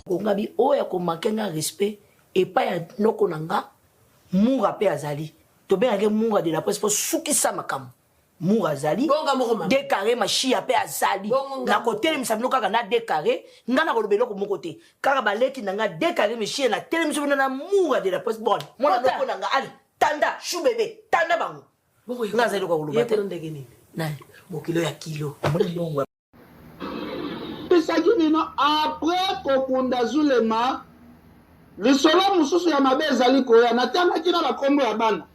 Kongabi oyo ako manquer nga respect epai ya noko na nga Mura pe azali. Tobengaka ye Mura de la presse po sukisa makambo. Mura azali. Bonga moko mama. De carré Mashiya pe azali. Bongo nga Nako telemisa bino kaka na de carré, nga nako loba eloko moko te. Kaka ba leki na nga de carré Mashiya na telemisi bino na Mura de la presse. Bon, mwana Kota. noko na nga allez, tanda chou bebe, tanda bango. Bongo Nga azali eloko ya koloba ye te. kuna ndenge nini? Nani? Bokilo ya kilo. Omoni mbongo ya Nayebisaki bino après kokunda Zulema, lisolo mosusu ya mabe ezali koya. Natangaki na bakombo ya bana.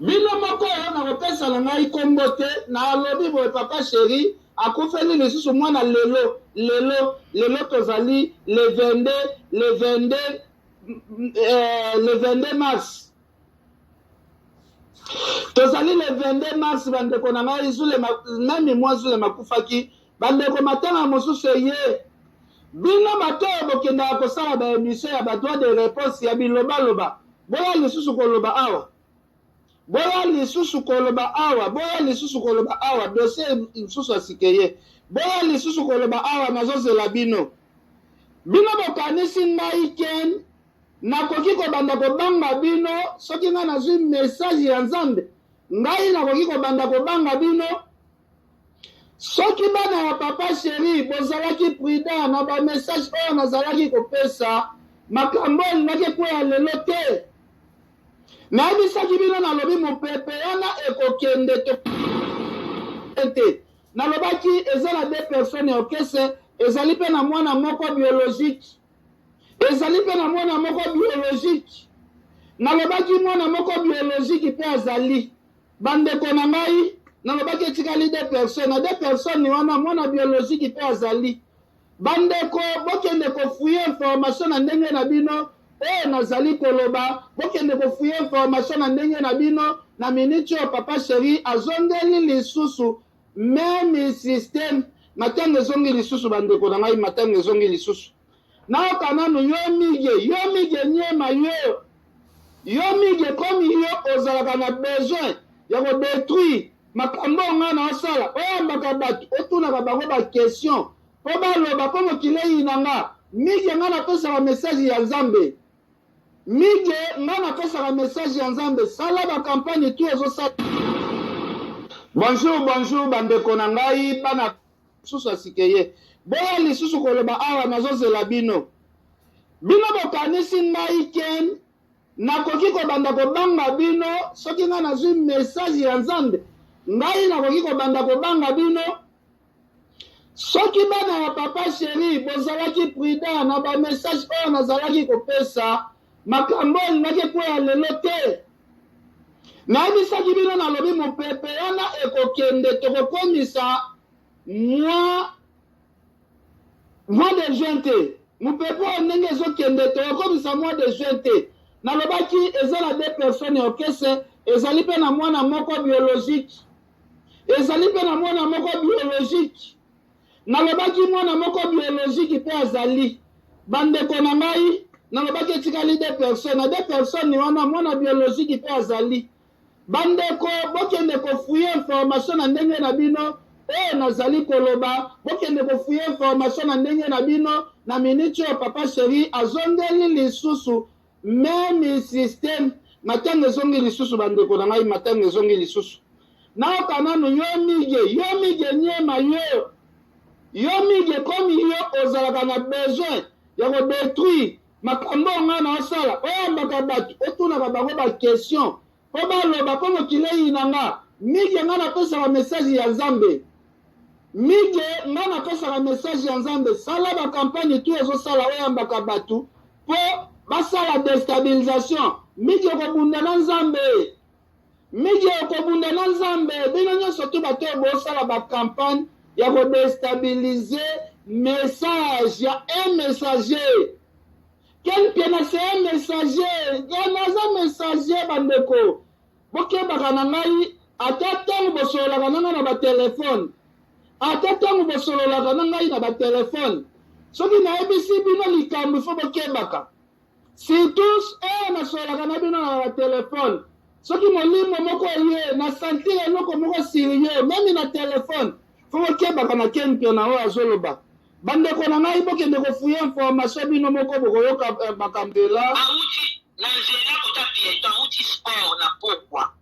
Bino moko nakopesa na ngai kombo te, nalobi boye papa cheri akufeli lisusu mwana lelo, lelo, lelo tozali le 22, le 22, eh, le 22 mars. Tozali le 22 mars bandeko na ngai Zulema meme mwa Zulema akufaki bandeko matanga mosusu eye bino bato oyo bokendaka kosala ba emission ya ba droit de réponse ya bilobaloba boya lisusu koloba awa boya lisusu koloba awa boya lisusu koloba awa dossier mosusu ya sika eye boya lisusu koloba awa nazozela bino bino bokanisi ngai ken Nakoki kobanda kobanga bino soki ngai nazwi message ya Nzambe? Ngai nakoki kobanda kobanga bino soki bana ya papa cheri bozalaki prudent na ba message oyo nazalaki kopesa, makambo oyo elingaki ekweya lelo te. Nayebisaki bino, nalobi mopepe wana ekokende to te. Nalobaki eza na deux personnes ya orchestre, ezali mpe na mwana moko biologique. Ezali mpe na mwana moko biologique. Nalobaki mwana moko biologique mpe azali. Bandeko na ngai, nalobaki etikali deux personnes. Na deux personnes wana, mwana biologique mpe azali. Bandeko, bokende kofouiller information na ndenge na bino. Oyo nazali koloba, bokende kofouiller information na ndenge na bino. Na minute oyo, papa cheri azongeli lisusu Meme système matanga ezongi lisusu ba ndeko na ngai matanga ezongi lisusu nayoka nanu yo migue yo migue niema yo yo migue comme yo ozalaka na besoin ya ko detruire makambo oyo ngai naosala oyambaka bato otunaka bango ba question mpo baloba mpo mokili eyina nga migue ngai napesaka message ya nzambe Migue nga napesaka message ya nzambe sala ba campagne tout ozo sala. Bonjour bonjour ba ndeko na ngai bana susu ya sika eye boya lisusu koloba awa nazozela bino bino bokanisi ngai ken nakoki kobanda kobanga bino soki ngai nazwi message ya nzambe ngai nakoki kobanda kobanga bino Soki bana ya papa cheri bozalaki prudent na ba message oyo nazalaki kopesa, makambo oyo elingaki ekweya lelo te. Nayebisaki bino nalobi mopepe wana ekokende tokokomisa mois mois de juin te. Mopepe oyo ndenge ezokende tokokomisa mois de juin te. Nalobaki eza na deux personnes ya orchestre, ezali mpe na mwana moko biologique. Ezali mpe na mwana moko biologique. Nalobaki mwana moko biologique mpe azali. Bandeko na ngai, nalobaki etikali deux personnes. Na deux personnes wana, mwana biologique mpe azali. Bandeko, bokende kofouiller information na ndenge na bino. Oyo nazali koloba, bokende kofouiller information na ndenge na bino. Na minute oyo, papa cheri azongeli lisusu Meme système matanga ezongi lisusu ba ndeko na ngai matanga ezongi lisusu nayoka nanu yo migue yo migue niema yo yo migue comme yo ozalaka na besoin ya ko detruire makambo oyo ngai naosala oyambaka bato otunaka bango ba question mpo baloba mpo mokili eyina nga migue ngai napesaka message ya nzambe Migue nga napesaka message ya nzambe sala ba campagne tout ozosala oyambaka batu po basala destabilisation Migue okobunda na nzambe Migue okobunda na nzambe bino nyonso tout bato oyo bosala ba campagne ya ko destabilise message ya un messager Ken Mpiana c'est un messager Ken aza messager bandeko Bokebaka na ngai ata ntango bosololaka na ngai na batelefone, ata ntango bosololaka na ngai na batelefone. Soki nayebisi bino likambo, ifo bokebaka. Surtout oyo nasololaka na bino na batelefone. Soki molimo moko eye, na sentir eloko moko sur yo, meme na telefone, fo bokebaka na Ken Mpiana oyo azoloba. Bandeko na ngai, bokende kofouiller information bino moko, bokoyoka makambo ela. Awuti na nzela kota piéton, awuti sport na pokwa.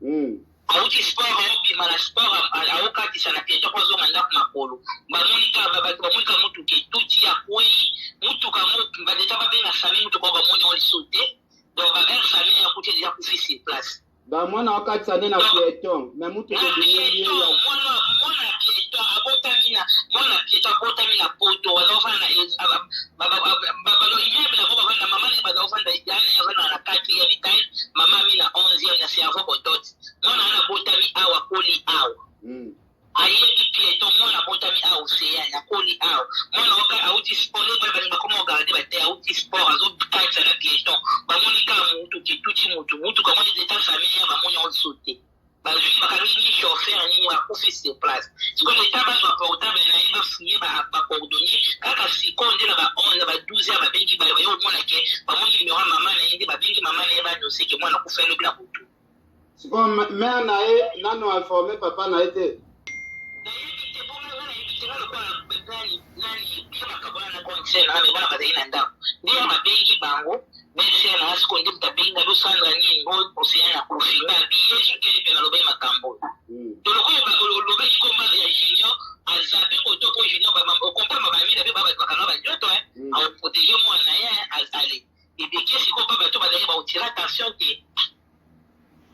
Awuti sport, aobima na sport, aokatisa na piéton mpo azonga ndako makolo. Bamoni ka bato, bamoni ka mutuka etuti, akwei mutuka ngo. Badeta babenga SAMU, mutuka oyo bamoni yango lisusu te. Donc ba SAMU akuti deja kufi sur place. Bamwana akatisa nde na piéton, mais mutuka na ebimeli ye. Piéton, mwana, mwana piéton abotami na, mwana piéton abotami na poto, baza kofanda na immeuble yango, bavanda, mama na ye baza kofanda, yana ye avanda na quatrième étage, mama ami na 11e na cerveau kotote. Mwana wana abotami awa, akoli awa. Ayebi piéton. Mwana abotami awa, Océane, akoli awa. Mwana oka auti sport, bana balinga koma ogarde bate. Auti sport, azokatisa na piéton, bamoni kaka mutuka etuti mutu. Mutuka moni deta famille, bamoni yango lisusu te. Bazwi, bakangi ni chauffeur nini, akufi sur place. Sikoyo leta bazwa portable na ye, bafouiller bacoordonnées. Kaka sikoyo nde na ba 11, na ba 12 heures, babengi bayo, bayo omona ke bamoni numéro ya mama na ye, nde babengi mama na ye, baannoncer ke mwana akufa elobi na butu. Sikoyo mare na ye nano informe papa na ye te? Nayebi te, bongo nga nayebi te. Nga lokola nani nani ye makambo wana na concert na nga, me bana bazali na ndako, nde ya babengi bango bese na nga. Sikoyo nde moto abengi nga, bosandra nini ngo, Océane akufi. Nga biye sokeli mpe nalobai makambo oyo. To lokola olobaki komba ya Junior, aza mpe koto po Junior okomprendre, bamida mpe babato bakanga banzoto, aoprotéger mwana na ye, azali ebeke. Sikoyo mpa bato bazali baotira attention te.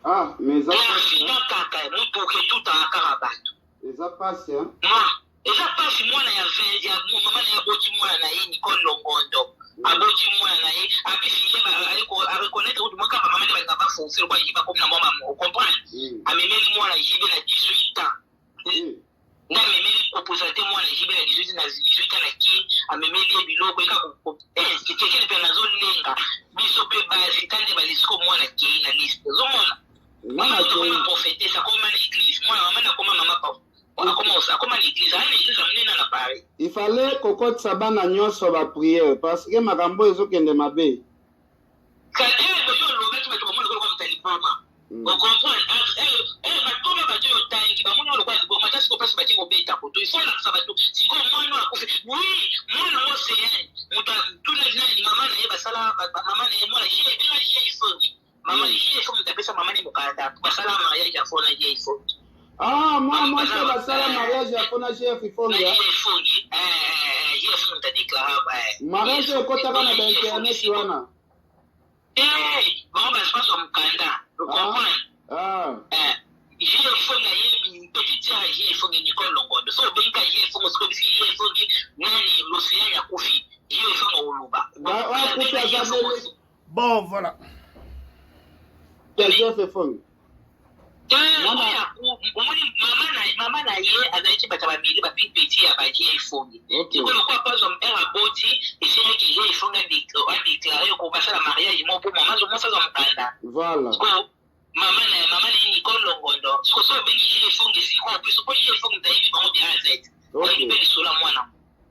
Ah, mais eza pasi, hein? Accident kaka motuka etutaka kaka bato. Eza pasi, hein? Ma eza mpasi. Mwana ya 20 ya mama na ye aboti mwana na ye Nicole Longondo. Aboti mwana na ye, apesi ye, areconnaître kutu mwa kaka mama nde balinga bafonce lokwa ye, bakomi na mwa ocomprendre. Amemeli mwana JB na 18 ans. Nde amemeli koprésenter mwana JB na 18, na 18 ans na ki amemeli ye biloko eka kekele mpe nazolenga biso mpe basi ta nde balisiko. Mwana kei na liste, ozomona. Mwana akoma kei. Prophétesse, akoma na église. Mwana mama nakoma mama pa akoma na église, aya na église ya monene na Paris. Il fallait kokotisa bana nyonso baprière, parce que makambo oyo ezokende mabe. Boyo olobaki, bato bamoni lokola moto ya liboma. Ocomprendre, bakoma bato oyo otangi, bamoni oyo lokola liboma. Ta sikoyo mpasi baki kobeta koto, il faut olakisa bato sikoyo mwana oyo akufi. Oui, mwana ngo Océane, moto tuna nani mama na ye, basala mama na ye, mwana ye ebenga ye ifongi mama ye ifo, moto apesa mama ne mokanda, basala mariage ya fo na ye ifongi. Ah, mwana mwasi oyo basala mariage ya mpona chef Na ifongi. Ye ifongi, ye ifo, moto adéclarer. Mariage oyo ekɔtaka na bainternet wana? Bango bazwa mokanda, ocomprendre. Ah. Ye efongi, ayebi petite sœur ye efongi Nicole Longondo. So obengi ye efongi sikoyo, bisiki ye efongi nani, l'Océane akufi, ye efongi oloba. Oyo akufi aza bele. Bon, voilà. Ya chef efongi. Omoni, mama na ye azalaki bato ya bamili bapipeti ya baye efongi. Sikoyo lokola pazwa mare aboti, esengaki ye efongi adéclarer ko basala mariage moko mpo mama mwasi azwa mokanda. Voilà. Sikoyo mama na ye Nicole Longondo, sikoyo so obengi ye efongi sikoyo biso mpo ye efongi moto ayebi bango de A à Z, oyebi mpe lisolo ya mwana.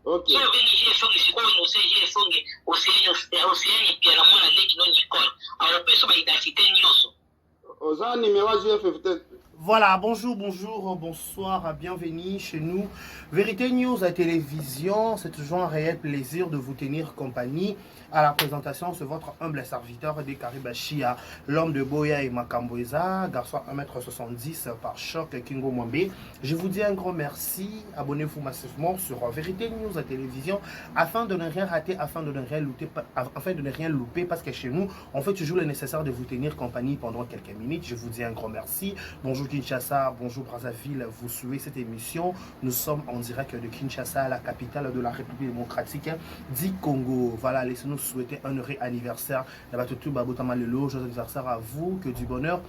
So obengi ye efongi sikoyo, nose ye efongi Océane pia na mwana leki no Nicole, aopesa baidentité nyonso. Oza numéro ya gf te? Voilà, bonjour, bonjour, bonsoir, bienvenue chez nous. Vérité News à télévision, c'est toujours un réel plaisir de vous tenir compagnie. À la présentation, c'est votre humble serviteur de Karibashia, l'homme de Boya et Makamboeza, garçon 1m70 par choc Kingo Mwambe. Je vous dis un grand merci. Abonnez-vous massivement sur Vérité News à télévision afin de ne rien rater, afin de ne rien louper, afin de ne rien louper, parce que chez nous, on fait toujours le nécessaire de vous tenir compagnie pendant quelques minutes. Je vous dis un grand merci. Bonjour Kinshasa, bonjour Brazzaville, vous suivez cette émission. Nous sommes en direct de Kinshasa, la capitale de la République démocratique du Congo. Voilà, laissez-nous souhaiter un heureux anniversaire. Lelo, joyeux anniversaire à vous, que du bonheur,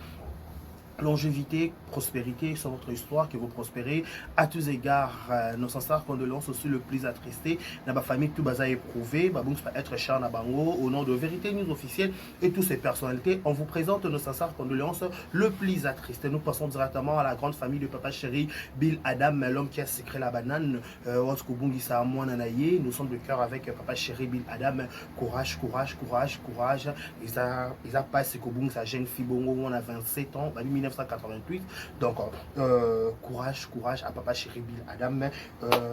longévité, prospérité sur votre histoire, que vous prospérez à tous égards. Nos sincères condoléances aussi le plus attristé. Dans ma famille, tout baza éprouvé. Babungs va être cher na bango. Au nom de Vérité News officielle et toutes ces personnalités, on vous présente nos sincères condoléances le plus attristé. Nous passons directement à la grande famille de papa chéri Bill Adam, l'homme qui a sécré la banane. Nous sommes de cœur avec papa chéri Bill Adam. Courage, courage, courage, courage. Ils a, ils a passé sa jeune fille bongo, on a 27 ans. 1988. Donc, courage, courage à Papa Chéri Bill Adam.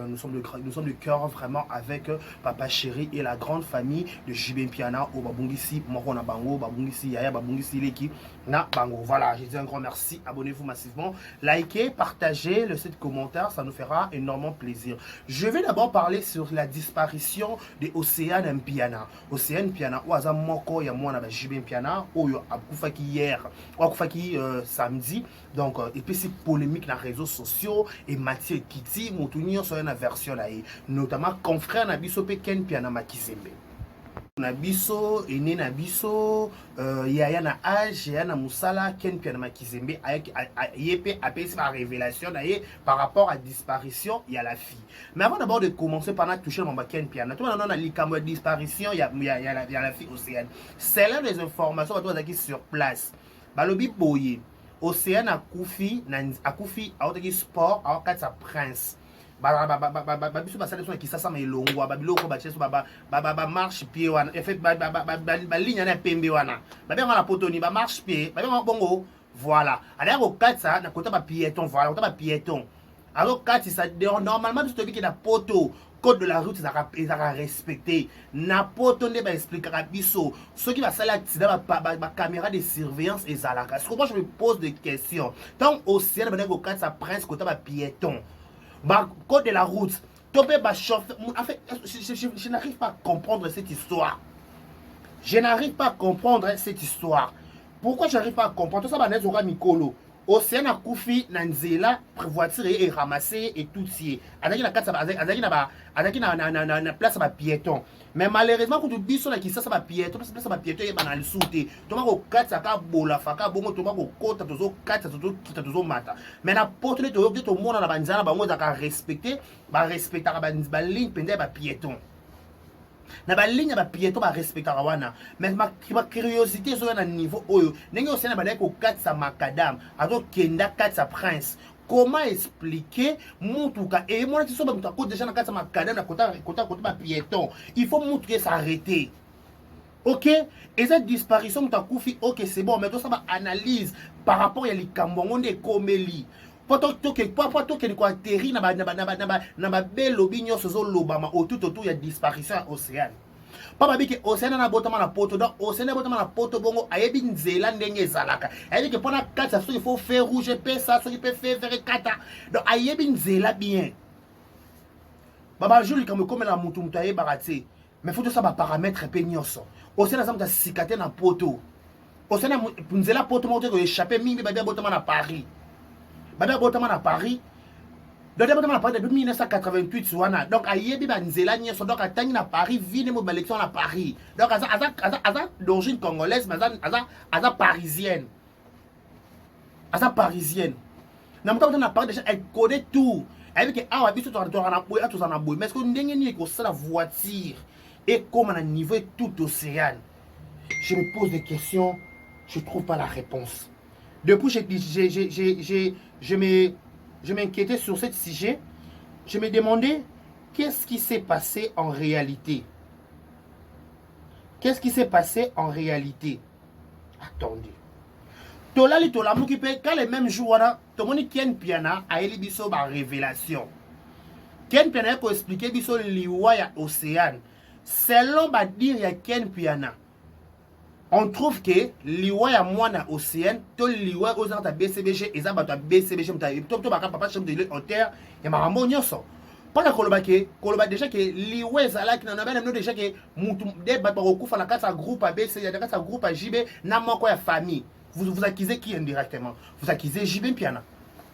Nous sommes de cœur vraiment avec Papa Chéri et la grande famille de JB Mpiana oyo babungisi, moko na bango, babungisi yaya, babungisi leki na bango. Voilà, je dis un grand merci. Abonnez-vous massivement. Likez, partagez, laissez de commentaires, ça nous fera énormément plaisir. Je vais d'abord parler sur la disparition de Océane Mpiana. Océane Mpiana, oyo aza moko ya mwana ba JB Mpiana, oyo akufaki hier, akufaki samedi. Donc, et puis c'est polémique dans les réseaux sociaux et Mathieu Kiti, moto nyonso na version na ye, notamment confrère na biso pe Ken Mpiana Makizembe. Na biso ene na biso yaya na age, yaya na mosala, Ken Mpiana Makizembe ye mpe apesi barévélation na ye par rapport à disparition ya la fille. Mais avant d'abord de commencer par na toucher na Ken Mpiana, to na likambo ya disparition ya la fille Océane, selon des informations, bato bazalaki sur place balobi boye: Océane akufi na akufi aotaki sport, aokatisa Prince. Babiso basali biso na Kisasa ma elongwa babiloko batie so bamarchepied wana, en fait baligne wana ya pembe wana babenga na potoni bamarchepied, babenga bongo. Voilà, alaya kokatisa na kota bapiéton, voilà, kota bapiéton azokatisa. Normalement biso toyebi ke na poto code de la route ezalaka respecté. Na poto nde baexplikaka biso soki basali accident, bacaméra de surveillance ezalaka. Siko moi je me pose des questions: ntango Océane bandaki kokatisa Prince, kota bapiéton, code de la route to mpe bachauffeur, en fait je n'arrive pas à comprendre cette histoire. Je n'arrive pas à comprendre cette histoire. Pourquoi je n'arrive pas à comprendre tout ça? Baneti oka mikolo Océane akufi na nzela, voiture ye eramasse ye, etuti ye. Azalaki na kati, azalaki na place ya bapiéton. Mais malheureusement kutu biso na Kisasa bapiéton, place ya bapiéton eyebana lisusu te. Toma kokatisa ka bolafa ka bongo, toma kokota, tozokatisa, tozokita, tozomata. Mais na poto nde toyoki te, tomona na banzela na bango ezalaka respecté, barespectaka baligne mpenza ya bapiéton, na baligne ya bapiéton barespectaka wana. Mais bacuriosité ezoya na niveau oyo, ndenge Océane bandaki kokatisa macadam, azokenda katisa Prince, comment expliquer mutuka emonaki so bamoto akoti déjà na kati ya macadam na kota bapiéton? Il faut mutuka es'arrêter. Ok, eza disparition, moto akufi, ok, c'est bon, mais tosala baanalyse par rapport ya likambo yango nde ekomeli po tokende koatterrir na babelobi nyonso ezolobama autour ya disparition ya Océane. Mpo babiki Océane na abotama na poto, donc Océane abotama na poto bongo ayebi nzela ndenge ezalaka, ayebi ke mpona kati soki faut feu rouge epesa, soki mpe feu vert ekata, donc ayebi nzela bien. Babajour likambo ekomela motu, moto ayebaka te. Mais faut tosala baparamètre mpe nyonso. Océane aza moto asika te na poto. Océane nzela poto moko te koéchappe mingi. Babi abotama na Paris, babi abotama na Paris, donc abotama na Paris depuis 1988 wana, donc ayebi banzela nyonso. Donc atangi na Paris, vie nde balection na Paris. Donc aza d'origine congolaise, mais aza parisienne, aza parisienne. Na moto abota na Paris déjà, elle connaît tout, ayebi ke awa biso tozalaka na boye, tozala na boye. Mais ce que ndenge nini ekosala voiture ekóma na niveau tout Océane? Je me pose des questions, je trouve pas la réponse. Depuis je m'inquiétais sur ce sujet. Je me demandais qu'est-ce qui s'est passé en réalité. Qu'est-ce qui s'est passé en réalité? Attendez, tolali, tolamuki mpe ka le même jour wana, tomoni Ken Mpiana ayeli biso barévélation. Ken Mpiana aye koexpliquer biso liwa ya Océane. Selon badires ya Ken Mpiana, on trouve que liwa ya mwana Océane to liwa oyo ezaka ta BCBG, eza bato ya BCBG to baka Papa Chef de auteur ya makambo nyonso. Mpona koloba ke koloba déjà ke liwa ezalaki na bana bino déjà ke mutu nde bato bakokufa na kati ya groupe ya BC, na kati ya groupe ya JB na moko ya famille. Vous vous accusez qui indirectement? Vous accusez JB Mpiana.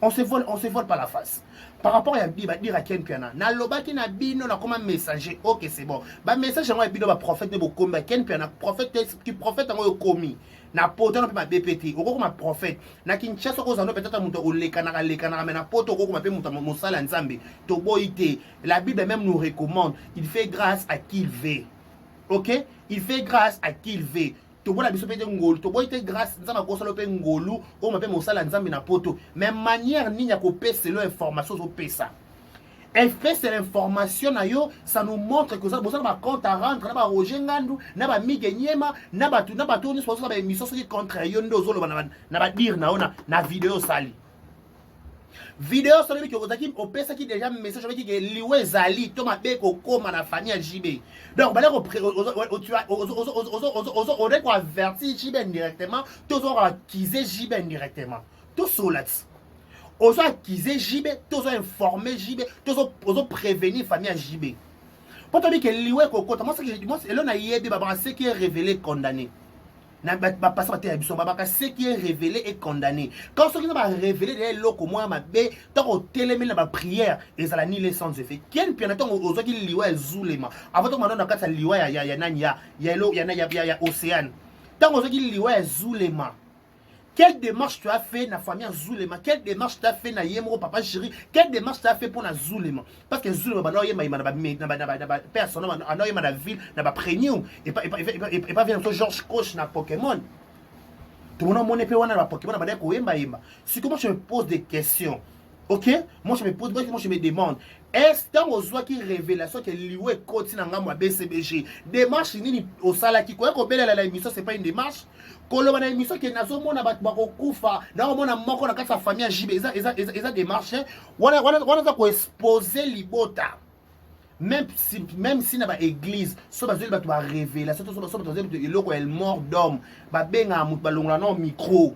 On se vole pas la face par rapport ya badires ya Ken Mpiana. Nalobaki na bino, nakoma messager, ok, c'est bon. Bamessage yango ya bino baprophète nde bokomi ba Ken Mpiana prophète ki prophète yango ekomi na poto na mpe mabe mpe te. Okokoma prophète na Kinshasa, okozala no peut-être moto olekanaka lekanaka, mais na poto okokoma mpe moto mosala ya Nzambe. Toboyi te. La Bible même nous recommande: il fait grâce à qui il veut. Ok, il fait grâce à qui il veut. Tobola biso mpe te ngolu, toboyi te grâce. Nzambe akosala mpe ngolu oyo mpe mosala ya Nzambe na poto. Mais manière nini ya kopeselo information ozopesa? Epesa information na yo, ça nous montre que boza na bacompte à rendre na baroger Ngandu, na bamige Nyema, na bato nyonso bazosala baémission. Soki contre yo nde ozoloba na badire na yo na video osali, video osali biki, ozalaki opesaki déjà message, obeki ke liwa ezali to mabe kokóma na famille ya JB. Donc bale ozali koavertir JB indirectement to ozokoaccuser JB indirectement. Tosola ti ozo accuser JB to ozo informer JB to ozo prévenir famille ya JB mpo toyebi ke liwa ekokota. Elo nayebi babaka: ce qui est révélé, condamné. Na bapasa bateya biso, babaka: ce qui est révélé est condamné. Quand soki na barévélé deya eloko moko ya mabe, ntango otelemeli na baprière, ezala nile sans effet. Ken Piana, ntango ozwaki liwa ezulema, avant ntango mando na kati ya liwa ya nani, ya Océane, ntango ozwaki liwa ya Zulema, quelle démarche tu as fait na famille Zulema? Quelle démarche tu as fait na ye moko papa chéri? Quelle démarche tu as fait pour na Zulema? Parce que Zulema bana oyema yema na ba personne ana oyema na ville na ba premium et pas et pas vient so George Coach na Pokémon. Tout le monde mone pe wana na ba Pokémon bana koyemba yemba. Si comment, je me pose des questions. OK? Moi je me pose, moi je me demande, est-ce ntango ozwaki révélation ke liwa ekoti na ngambo ya BCBG, démarche nini osalaki? Koya kobelela na émission, c'est pas une démarche. Koloba na émission ke nazomona bato bakokufa, nakomona moko na kati ya famille ya JB, eza démarche wana. Wana eza koexpose libota. Même si na baéglise so bazweli bato barévélation to so bato bazweli eloko ya mort d'homme, babengaka moto, balongola na micro: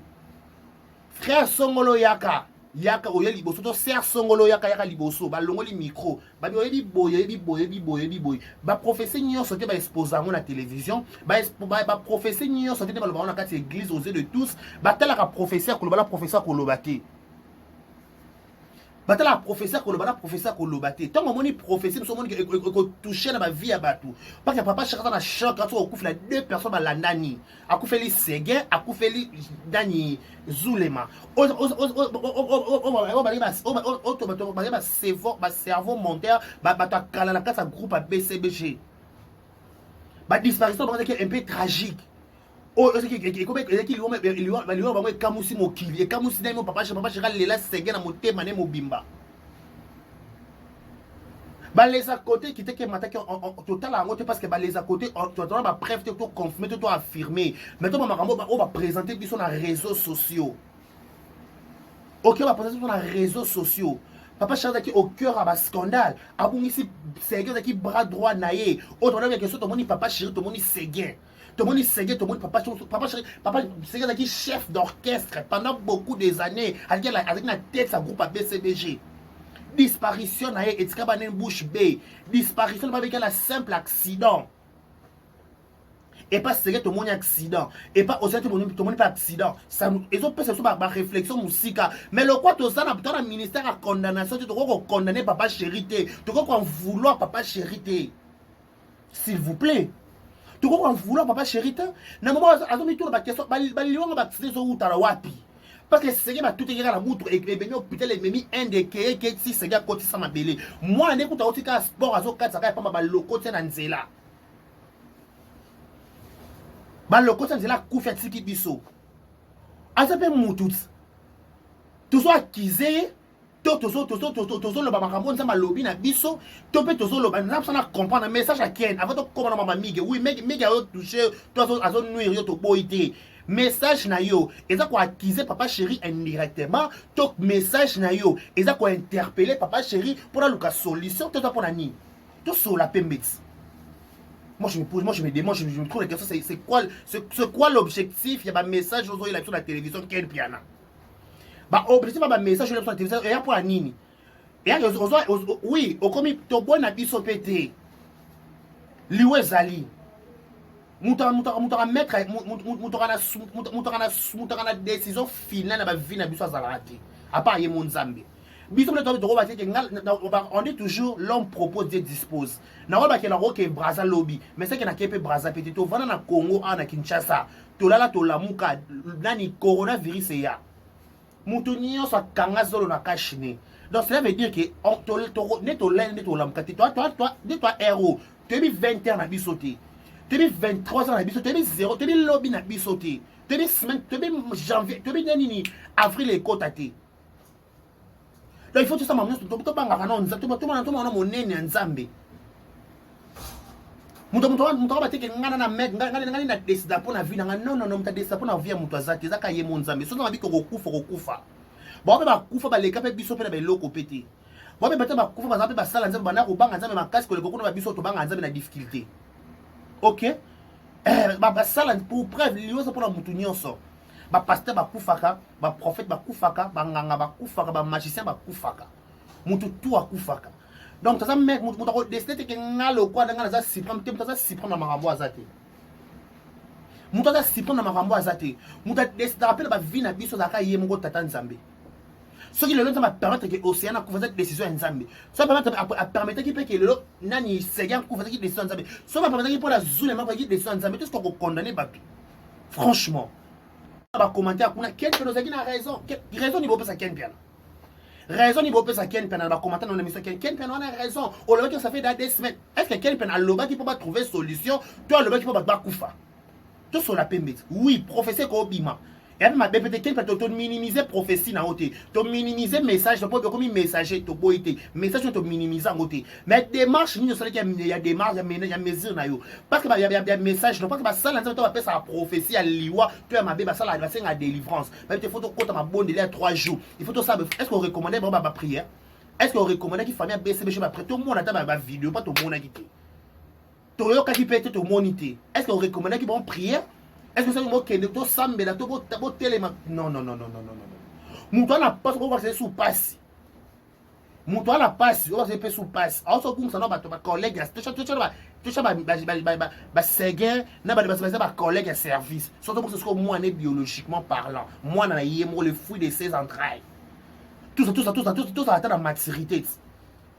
"Frère songolo, yaka, yaka, oye liboso", to "Sœur songolo, yaka, yaka liboso". Balongoli micro, babi: "Oyebi boye, oyebi boye, oyebi boye, oyebi boye." Baprophétie nyonso te baexpose yango na télévision. Baprophétie nyonso te nde baloba yango na kati ya église aux yeux de tous. Batalaka prophétie ya koloba na prophétie ya koloba te. Batalaka prophétie ya koloba na prophétie ya koloba te. Ntango omoni prophétie mosu, omoni ekotouche na bavie ya bato, parce que papa Chéri aza na choc ati okufela deux personnes balandani: akufeli Seguin, akufeli nani, Zulema. Oyo balingi bacerveau monteur, bato akala na kati ya groupe ya BCBG, badisparition bango ezalaki un peu tragique. Oyo ezalaki liwa bango ekamusi mokili, ekamusi nani mo papa. Papa Chéri alela Seguin na motema ne mobimba. Baleza côté kiteke emataki, totala yango te, parce que baleza côté totala bapreuve te, toconfirme te, toaffirme. Mais to bamakambo oyo baprésente biso na réseaux sociaux, ok, baprésente biso na réseaux sociaux, papa Chéri azalaki au cœur ya bascandale. Abungisi Seguin, azalaki bras droit na ye. Oyo tomoni question, tomoni papa Chéri, tomoni Seguin, tomoni Seguin, tomoni papa, papa Chéri. Papa Seguin azalaki chef d'orchestre pendant beaucoup des années, azalaki na tête sa groupe ya BCBG. Disparition na ye etika banene bouche bée. Disparition na babeki na simple accident. Epa Seguin tomoni accident, epa Océan tomoni mpe accident. Ezopesa biso baréflexion mosika. Mais lokwa toza na ministère ya condamnation te, tokoki kokondamne papa Chéri te, tokoki koenvouloir papa Chéri te. S'il vous plaît, tokoki koenvouloir papa Chéri te. Na moment azomituna baquestion, baliwanga baaccident ezowutala wapi? Parce que Seguin batuteki kaka na mutu, ememi hôpital, ememi Inde, ekeyeke ti Seguin akotisa mabele. Mwana nde kuta otika sport, azokatisa kaka pamba, baloko tia na nzela, baloko tia nzela, akufi, atiki biso. Aza mpe mutu ti tozo accuser ye to tozoloba makambo Nzambe alobi na biso, to mpe tozoloba Nzambe sana comprendre message ya Ken avant tokóma na mama Mige. Oui, Mige azotouche to azonuire yo, toboyi te. Message na yo eza koaccuser papa Chéri indirectement to message na yo eza kointerpeller papa Chéri mpona luka solution to eza mpona nini? Tosola pembe ti. Moi je me pose, moi je me demande, je me trouve la question: c'est quoi l'objectif ya bamessage ozoyela biso na télévision, Ken Piana? Baobjectif ya bamessage oyela biso na télévision eya mpona nini? Eyaki, oui, okomi toboyi na biso mpe te. Liwa ezali moto akamettre, moto aka na décision finale na bavie na biso azalaka te, à part ye mo Nzambe. Biso mpe tokoba te ke, on dit toujours: l'homme propose, Dieu dispose. Nakolobakela koke Braza lobi, mais seke nake mpe Braza pe te. Tovanda na Congo awa na Kinshasa, tolala, tolamuka, nani, coronavirus eya, moto nyonso akanga zolo na cache-nez. Donc cela veut dire que nde tolali, nde tolamuka te, nde toa ero toyebi 20 heures na biso te, toyebi 23 heures na biso, toyebi 0, toyebi lobi na biso te, toyebi semaine, toyebi janvier, toyebi nde nini, avril ekota te. Donc il faut tosala nyonso, tobangaka na Nzambe, tomona monene ya Nzambe. Moto moto moto abateke ngana na mec, ngana ngana na décida mpo na vie na nga. Non, non, non, moto adécida mpo na vie ya moto aza te, ezaka ye mo Nzambe. Soki nzambe abiki, kokufa, kokufa. Bao mpe bakufa, baleka mpe biso mpe na beloko mpe te. Bao mpe bato bakufa, baza mpe basala Nzambe, banda kobanga Nzambe makasi koleka kuna babiso tobanga Nzambe na difficulté. Ok, basala pour preuve liyoso mpona motu nyonso. Bapasteur bakufaka, baprophète bakufaka, banganga bakufaka, bamagicien bakufaka, motu tu akufaka. Donc toza moto akodécider te ke nga lokwa nga naza suprême te. Moto aza suprême na makambo aza te. Moto aza suprême na makambo aza te. Moto adécidaka mpe na bavie na biso azalaka ye moko Tata Nzambe. Soki lelo Nzambe apermettre ke Océan akufa, eza décision ya Nzambe. Soki apermettaki mpe ke lelo nani Seguin akufa, ezaki décision ya Nzambe. Soki apermettaki mpo na Zulema, ezaki décision ya Nzambe. Tosoki kokondamner bato, franchement, bacommentaire kuna, Ken Mpiana ozalaki na raison. Raison ni bopesa Ken Mpiana? Raison ni bopesa Ken Mpiana na bacommentaire na émission? Ken Mpiana wana raison olobaki, ça fait da 2 semaines. Est ce que Ken Mpiana alobaki mpo batrouver solution to alobaki mpo bato bakufa? Tosola pembe ti. Oui, prophétie ekobima, eya mpe mabe mpe te. Ken Mpiana, tominimize prophétie na yo te, tominimize message mpo tokomi messager, toboyi te message oyo, tominimize yango te. Mais démarche nini osalaki ya démarche ya mesure na yo? Parce que ya message no, parce que basala Nzambe to bapesaka prophétie ya liwa to ya mabe, basala, basengaka délivrance. Bayebi te, faut tokota mabondeli ya 3 jours, il faut tosala. Est ce que orecommande bango baprière? Est ce que orecommandaki famille ya BCBG baprière? Tomona ata bavideo mpa tomonaki te, toyokaki mpe te, tomoni te. Est ce que orecommandaki bango prière? Est ce que soki bokende tosambela to botelema? Non, non, non, non, non, non, non. Moto ana pasi, okokakisa su pasi. Moto ana pasi, okakisa mpe su pasi. Aosokungisa na bato, bacollègue, tosha baseguin na bato baza bacollègue ya service. Soki tobokisa sikoyo mwana, biologiquement parlant, mwana na ye moko, le fruit de ses entrailles, tout ça, tout ça, tout ça, tout ça, ata na maturité ti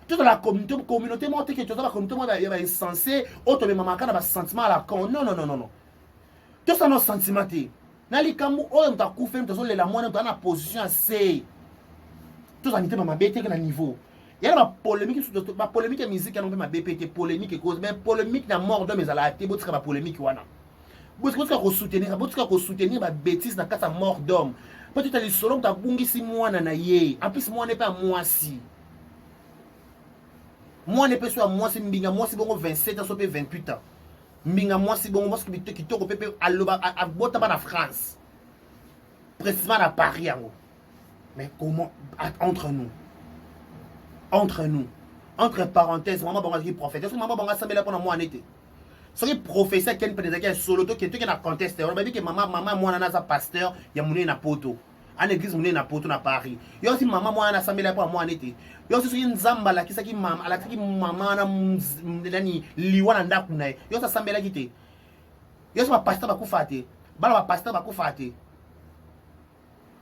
tozala communauté moko teke, toza bacommunauté moko ya bainsensé oyo tomemamaka na basentiment à la con. Non, non, non, non, non, tosala no sentiment te na likambo oyo. Moto akufi, moto azolela mwana, moto aza na position ya se. Tozala mitema mabe teke na niveau ya na bapolémique. Bapolémique ya musique yango mpe mabe mpe te. Polémique ekoze, mais polémique na mort d'homme ezalaka te. Botika bapolémique wana, botika kosoutenir, botika kosoutenir babêtise na kati ya mort d'homme. Mpo tota lisolo, moto abungisi mwana na ye, en plus mwana mpe ya mwasi, mwana mpe so ya mwasi, mbinga mwasi bongo, 27 ans so mpe 28 ans, mbinga mwasi bongo, mwasi kitoko mpe aloba abotama na France, précisément na Paris yango. Mais comment, entre nous, entre nous, entre parenthèses, mama bango azalaki prophète? Soki mama bango asambela mpona mwana ete, soki prophétie akeni mpe ezalaki ya solo, toke na conteste wana. Bayebi ke mama mwana na aza pasteur ya monene na Poto, ana église monene na Poto, na Paris. Yo osi mama mwana asambela mpo ya mwana ete, yo osi soki Nzambe alakisaki mama, alakisaki mama wana nani liwa na ndako na ye, yo osi asambelaki te? Yo osi bapasteur bakufa te? Bana bapasteur bakufa te?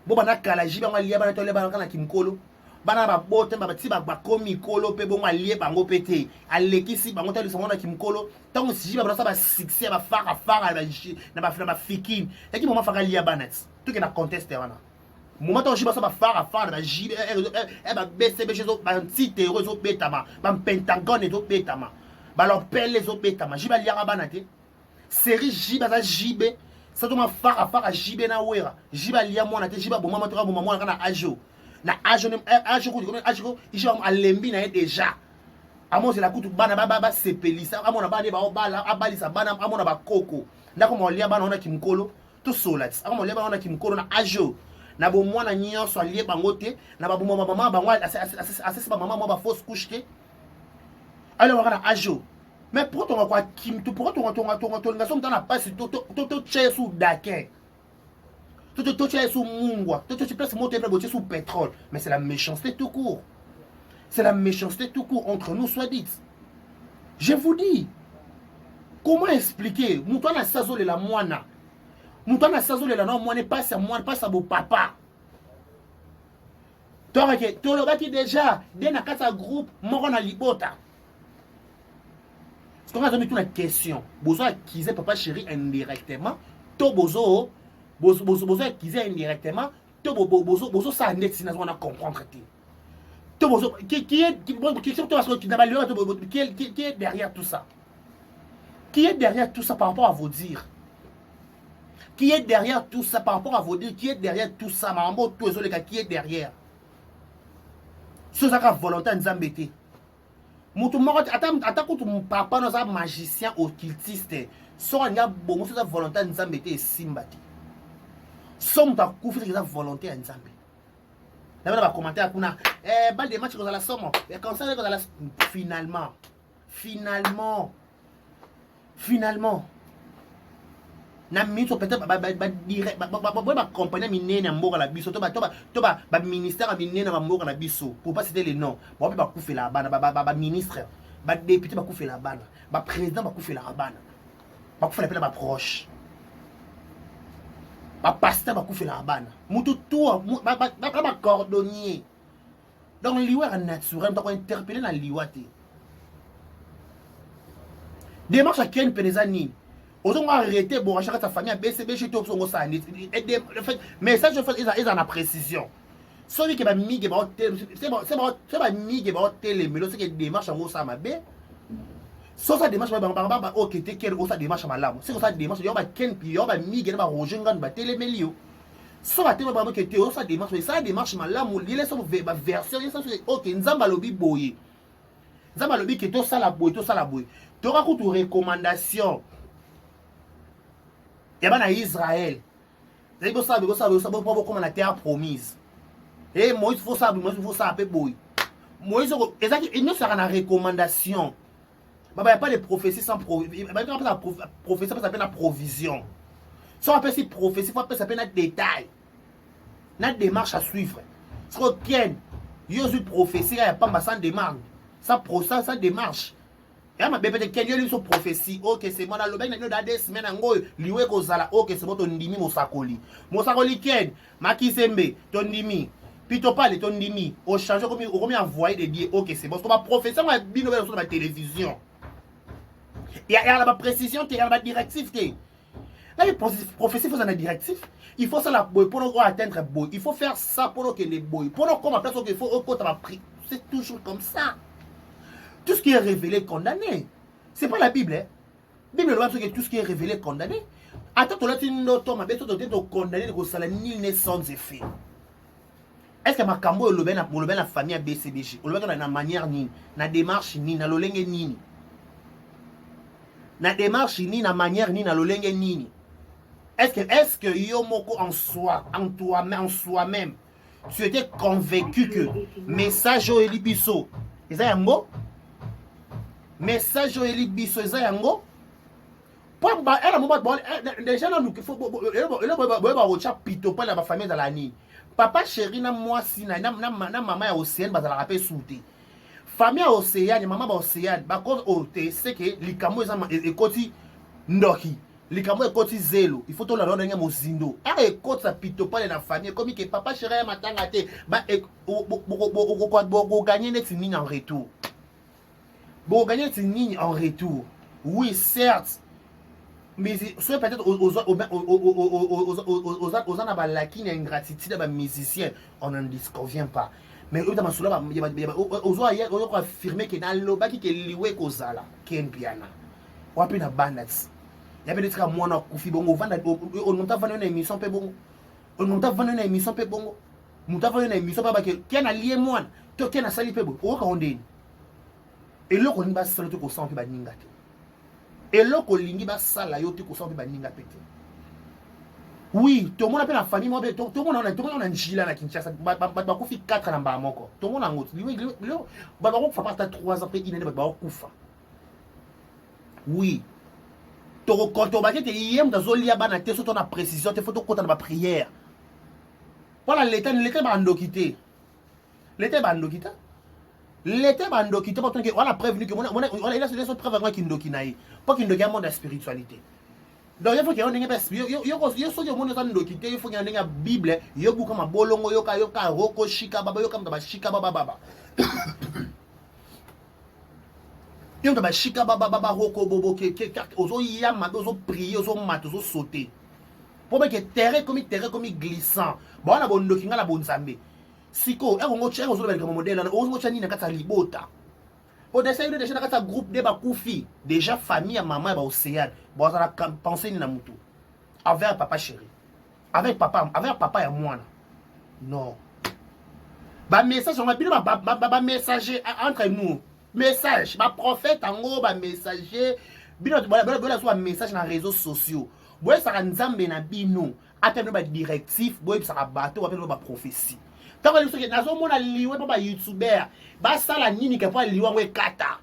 Bo banda kala, ji bango alia bana to alia bana kaka na kimokolo. Bana babota bati, bakomi mikolo mpe bongo alie bango mpe te, alekisi bango te, alisa bango na kimokolo. Ntango siji babanda basuccès ya bafarafara na bafikine, yaki moma faka alia bana ti. Toke na conteste wana, moma ntango ji basa bafarafara na baji babcbg, bantitero ezobetama, bampentagone ezobetama, balopele ezobetama, ji baliaka bana te. Série J baza JB satoma farafara, JB na Wera, J balia mwana te, J baboma mwana, toka boma mwana kaka na age na age age kutu age J alembi na ye déjà, amozela kutu bana basepelisa, amona bana baobala, abalisa bana, amona bakoko ndako molia bana wana kimokolo. Tosola ti akoma molia bana wana kimokolo na age na bomwana nyonso alie bango te, na baboma bamama bango, asesi bamama mwa bafausse couche te, alewaka na age. Mais pourquoi tonga kwa kim, pourquoi tonga tonga tonga tolinga so moto na pasi, totia ye su daquin, totia ye su mungwa, totia place moto ye botie su pétrole? Mais c'est la méchanceté tout court, c'est la méchanceté tout court. Entre nous soit dit, je vous dis, comment expliquer moto wana asi azolela mwana, moto wana asi azolela na mwana, epasi ya mwana, mpasi ya bopapa? Tokake tolobaki déjà de na kati ya groupe moko na libota. Soki aza mituna question, bozo accuser Papa Chéri indirectement to bozo accuser indirectement to bozosala ndeti nazo wana comprendre te to bozo qui est qui est derrière tout ça? Qui est derrière tout ça par rapport à vos dires? Qui est derrière tout ça par rapport à vos dires? Qui est derrière tout ça? Makambo to ezoleka, qui est derrière? So ezaka volonté ya Nzambe te. Moto moko ata ata kutu papa no aza magicien occultiste, soki alingi abongo, so eza volonté ya Nzambe te, esimba te. So moto akufi, soki eza volonté ya Nzambe. Na bana bacommentaire kuna, eh, balle de match ekozala somo, eh, concert ekozala. Finalement, finalement, finalement, na minute peut-être boye bacompagnie ya minene ya mboka na biso to baministère ya minene ya bamboka na biso, pour pas citer les noms, bao mpe bakufelaka bana. Baministre, badéputé bakufelaka bana, baprésident bakufelaka bana, bakufela mpe na baproche, bapasteur bakufelaka bana, mutu to bacordonnier. Donc liwa ya naturel, moto akointerpeller na liwa te. Démarche ya Ken pene eza nini? Ozongo arrêté borasha kati ya famille ya BCBG to songo osala neti message eza na précision. Soki ke bamige so bamige baotelemelo, soki démarche yango osala mabe, so osala démarche bango oke te. Ken osala démarche malamu, soki osala démarche yo baken yo bamige na baroger nganu batelemeli yo, so batelemi bango ke te, osala démarche, esala démarche malamu. Liele so baversion, ok, Nzambe alobi boye, Nzambe alobi ke tosala boye, tosala boye. Toka kutu recommandation ya bana Israel ezali bosala boye, bosala boye, po bokóma na terre promise. E Moïse fosala boye, Moïse fosala mpe boye. Moïse ezalaki nyonso ezalaka na recommandation. Baba ya pas de prophétie sans prophétie, apesa mpe na provision. So apesi prophétie, fo apesa mpe na détail na démarche à suivre. Soko Ken, yo ozwi prophétie ya pamba sans démarche, sans démarche, ya mabe pete. Ken, yo biso prophétie, ok, c'est bon, nalobaki na bino da 2 semaines yango oyo liwa ekozala. Ok, c'est bon, tondimi mosakoli, mosakoli Ken Makisembe, tondimi pito pale, tondimi ochange, okomi envoyé de Dieu. Ok, c'est bon. So baprophétie yango ya bino bena so na batélévision ya na baprécision te, ya na badirective te. Nabi prophétie faut na directive. Il faut sala boye mpona oatteindre boye, il faut faire ça mpona okende boye, mpona okoma place oke, il faut okota bapri. C'est toujours comme ça. Tout ce qui est révélé, condamné. C'est pas la Bible, hein? Bible eloba soki tout ce qui est révélé, condamné. Ata tolati ndoto mabe to tote tokondamné, kosala nul n'est sans effet. Est ce que makambo oyo olobe na famille ya BCBG, olobaki na manière nini, na démarche nini, na lolenge nini, na démarche nini, na manière nini, na lolenge nini? Est ce que yo moko en soi, en toi, en soi-même, tu étais convaincu que message oyo oyeli biso eza yango, message oyo oyeli biso eza yango? Po ela mo déjà nanu boyeba kotya pito pale ya bafamille ezala nini. Papa chéri na mwasi na mama ya Océane bazalaka mpe su te. Famille ya Océane, mama ba Océane bako oyo te, seke likambo eza ekoti ndoki, likambo ekoti zelo. Il faut tolanda ndenge mozindo aka ekotisa pito pale na famille. Ekomi ke papa chéri ya matanga te, bokoganye neti nini en retour? Bokoganye neti nini en retour? Oui, certes, mais soki peut-être oza na balakini ya ingratitude ya bamusicien, on n'en disconvient pas. Mais oyebita masolo ozoyoko affirme ke nalobaki ke liwe ekozala. Ken Piana wapi na banda ti ya mpe netika mwana akufi bongo, ovanda moto avandi na émission mpe bongo, moto avandi na émission mpe bongo, moto avandi na émission mpe bake Ken alie mwana to Ken asali mpe boye. Oyoka ngo ndeni? Eloko olingi basala te, kosala mpe baninga te. Eloko olingi basala yo te, kosala mpe baninga mpe te. Oui, tomona mpe na famille moko mpe tomona na njila na Kinshasa, bato bakufi 4 na mbala moko. Tomona yango, bato bakokufa ata 3 ans mpe inane, bato bakokufa. Oui, tobaki ete ye moto azolia bana te. So to na précision te, fo tokɔta na baprière mpona leta. Leta bandoki te, leta bandoki te, leta bandoki te. Batonke wana preuve niki wana preuve yango kindoki na ye, mpo kindoki ya monde ya spiritualité. Donc yo foki yango ndenge mpe yo soki omoni oza ndoki te, yo foki yango ndenge ya Bible. Yo buka mabolongo, yoka yoka roko shika baba, yoka moto bashika baba baba, yo moto bashika baba baba roko bobo ozoya mabe, ozoprie, ozomata, ozosaute mpo beke terrain ekomi, terrain ekomi glissant. Bawana bondoki, ngai na bonzambe. Sikoyo ekongo tia ozoloba likambo modele wana, ozongo tia nini na kati ya libota? Po déjà yo déjà na kati ya groupe nde bakufi déjà famille ya mama ya baocéane, bazala pense nini na mutu envers papa chéri, avec papa, envers papa ya mwana? Non. Bamessage yango bino bamessager entre nous, message baprophète yango, bamessager bino bola so bamessage na réseaux sociaux. Boyebisaka Nzambe na bino ata bino badirectif, boyebisaka bato bape bino baprophétie. Ntango soki nazomona liwe mpo bayoutubeur basala nini ke mpo liwe yango ekata,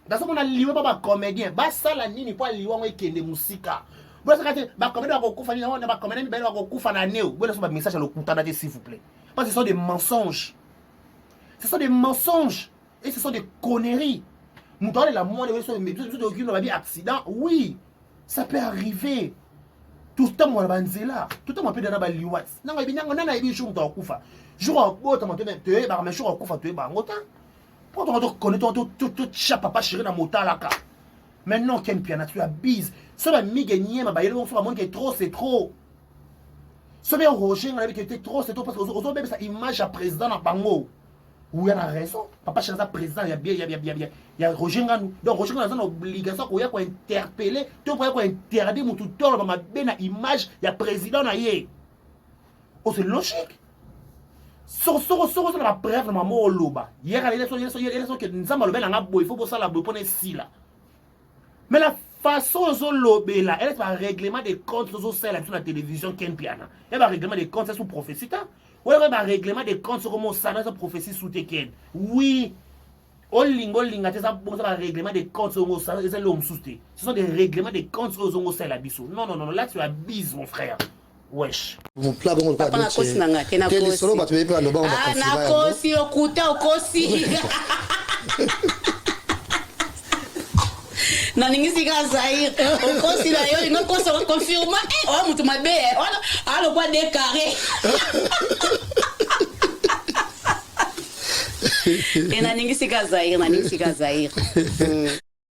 nazomona liwe mpo bacomédien basala nini mpo liwe yango ekende mosika. Boyesaka te bacomédien bakokufa nini na bacomédien mibale bakokufa na neo. Boyela so bamessage ya lokutana te, s'il vous plaît, parce que ce sont des mensonges, ce sont des mensonges et ce sont des conneries. Moto aolela mwana biso babi accident, oui, ça peut arriver. Totambola banzela, totambola mpe dana baliwati nanga yebi nanga nana yebi jour moto akufa, jour abotama toyebaka, mais jour akufa toyeba yango ta mpo tonga tokone totya papa chéri na motalaka. Maintenant, Ken Piana, tu abuses. So bamige nyema bayeli so bamoni ke trop c'est trop. So be Roger nga nayebi ke te, trop c'est trop, parce que ozobebisa image ya président na bango. Oya na raison, papa chéri aza président ya bien ya Roger Nganu. Donc Roger Nganu aza na obligation koya kointerpeller to koya kointerdire motu toloba mabe na image ya président na ye. Oh, c'est logique. Soko soko osala bapreuve na mama oloba yeka soki Nzambe alobi nanga boye, faut bosala boye mpona esila. Mais la façon ozolobela eleti barèglement de compte ozosala biso na télévision, Ken Piana, ya barèglement de compte esu prophétie ta oyo barèglement de compte soko mosala eza prophétie su te. Ken, oui, olinga olinga te, eza bongo, eza barèglement de compte oyo osala, eza eloko mosusu te. Ce sont des règlements de compte oyo ozongo osala biso. Non, non, non, là tu abuses, mon frère, wesh. Mopla bongo. Papa, nakosi na nga te. Te, lisolo bato beyebi baloba ngo. Ah, nakosi, okuta okosi, nalingisi kaka Zaire. Okosi na yo, olingi okosa, oconfirma oya moto mabe alokwa de carré e. Nalingisi kaka Zaire, nalingisi kaka Zaire.